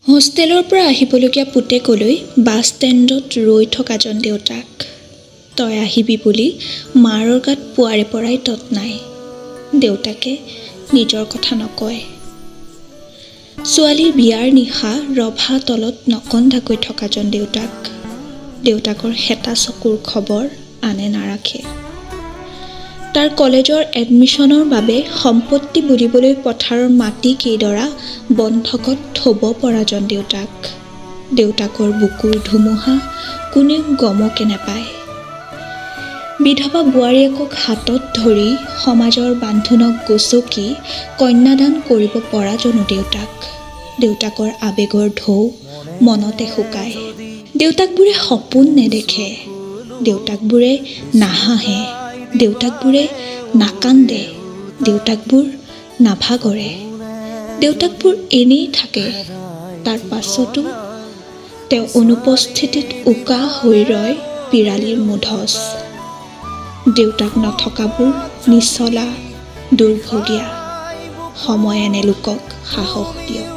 হোষ্টেলৰ পৰা আহিবলগীয়া পুতেকলৈ বাছ ষ্টেণ্ডত ৰৈ থকাজন দেউতাক। তই আহিবি বুলি মাৰৰ গাত পুৱাৰে পৰাই তত নাই। দেউতাকে নিজৰ কথা নকয়। ছোৱালীৰ বিয়াৰ নিশা ৰভা তলত নকন্দাকৈ থকাজন দেউতাক। দেউতাকৰ শেঁতা চকুৰ খবৰ আনে নাৰাখে। তাৰ কলেজৰ এডমিশ্যনৰ বাবে সম্পত্তি বুলিবলৈ পথাৰৰ মাটি কেইডৰা বন্ধকত থ'ব পৰাজন দেউতাক। দেউতাকৰ বুকুৰ ধুমুহা কোনেও গমকে নাপায়। বিধৱা বোৱাৰীয়েকক হাতত ধৰি সমাজৰ বান্ধোনক গচকি কন্যাদান কৰিব পৰাজনো দেউতাক। দেউতাকৰ আৱেগৰ ঢৌ মনতে শুকায়। দেউতাকবোৰে সপোন নেদেখে, দেউতাকবোৰে নাহাঁহে, দেউতাকবোৰে নাকান্দে, দেউতাকবোৰ নাভাগৰে, দেউতাকবোৰ এনেই থাকে। তাৰ পাছতো তেওঁ অনুপস্থিতিত উকা হৈ ৰয় পিৰালিৰ মূধচ। দেউতাক নথকাবোৰ নিচলা, দুৰ্ভগীয়া। সময় এনে লোকক সাহস দিয়ক।